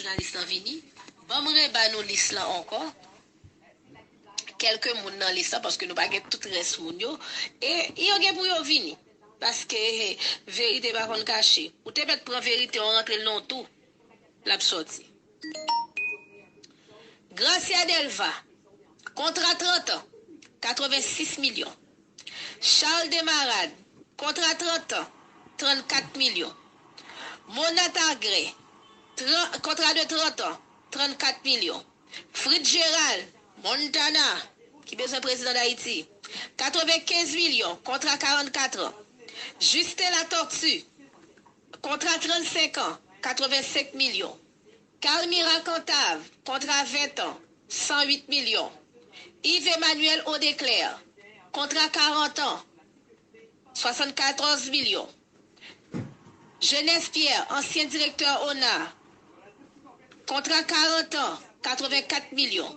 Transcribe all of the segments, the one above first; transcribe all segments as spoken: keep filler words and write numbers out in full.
jounalis lan vini. Ban m reba nou lis lan ankò. Kèlke moun nan lis lan, paske nou pa gen tout rès moun yo. E yo gen pou yo vini. Paske verite pa konn kache. Ou te mèt pran verite, ou rantre l nan w tou. L ap sòti. Gracia Delva, kontra trant an, katrevensis milyon. Charles Desmarades, kontra trant an, trannkat milyon. Mona Targré, kontra de trant an, trannkat milyon. Fritz Gérald, Montana, ki bezwen prezidan Dayiti, katrevenkenz milyon, kontra karannkat an. Justin Latortue, kontra trannsenk an, katrevensenk milyon. Carmira Cantave, kontra ven an, san uit milyon. Yves Emmanuel Audeclair, kontra karant an, swasannkatòz milyon. Genès Pierre, ansyen direktè ona, kontra karant an, katrevenkat milyon.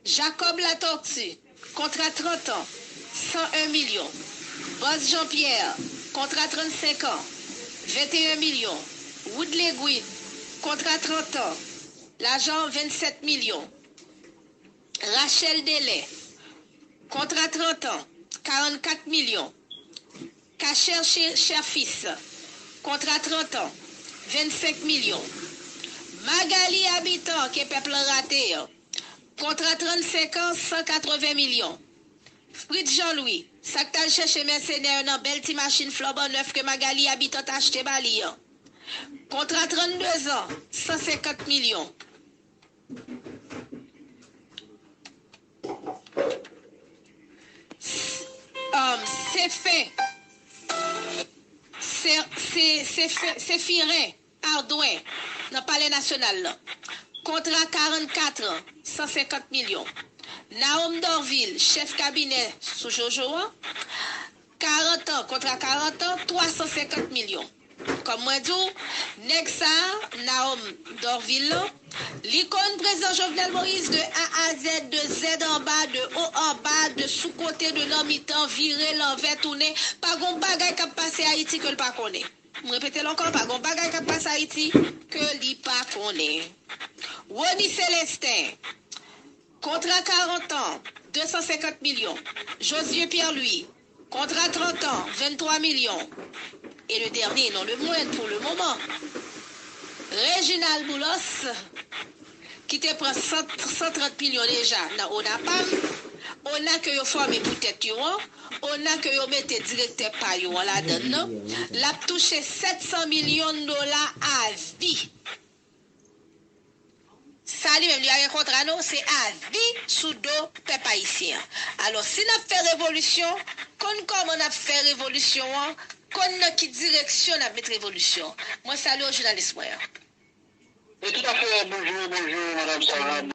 Jacob Latortue, kontra trant an, san en milyon. Buzz Jean-Pierre, kontra trannsenk an, venteyen milyon. Woodley Gwin, kontra trant an, lajan vennsèt milyon. Rachel Delè, kontra trant an, karannkat milyon. Kacher Cherfils, kontra trant an, vennsenk milyon. Magalie Habitant, ke pèp lan rate an, kontra trannsenk an, san katreven milyon. Fritz Jean Louis, sa k t al chèche mèsenè yo nan bèl ti machin flambant neuf ke Magalie Habitant t achte ba li an, kontra trannde zan, san senkant milyon. Um, Sefen, Se- Se- Sefe- Sefiren Ardouin nan Palè Nasyonal lan. Kontra karannkat an, san senkant milyon. Naome Dorvil, chèf kabinè sou Jojo an, karant an, kontra karant an, twa san senkant milyon. Kòm mwen di w, nèg sa a, Naome Dorvil lan, li konn prezidan Jovenel Moïse de A a Z, de Z anba, de O anba, de sou kote, de nan mitan, vire, lanvè, tounen. Pa gon bagay k ap pase Ayiti ke l pa konnen. M repete l ankò, pa gon bagay k ap pase Ayiti ke li pa konnen. Rony Célestin, kontra karant an, de san senkant milyon. Josué Pierre Louis, kontra trant an, venntwa milyon. E le dènye, non le mwens pou le moman, Reginald Boulos, ki te pran san, san trant milyon deja nan ONAPAM, ONA ke yo fòme pou tèt yo an, ONA ke yo mete direktè pa yo an ladan l nan, l ap touche sèt san milyon dola a vi. Sa li menm, li pa gen kontra non, se a vi sou do pèp ayisyen an. Alò, si n ap fè revolisyon, konn kòman n ap fè revolisyon an, konn nan ki direksyon n ap met revolisyon. Mwen salye w, jounalis mwen an. E tout à fait, bonjour, bonjour, madame Sarah.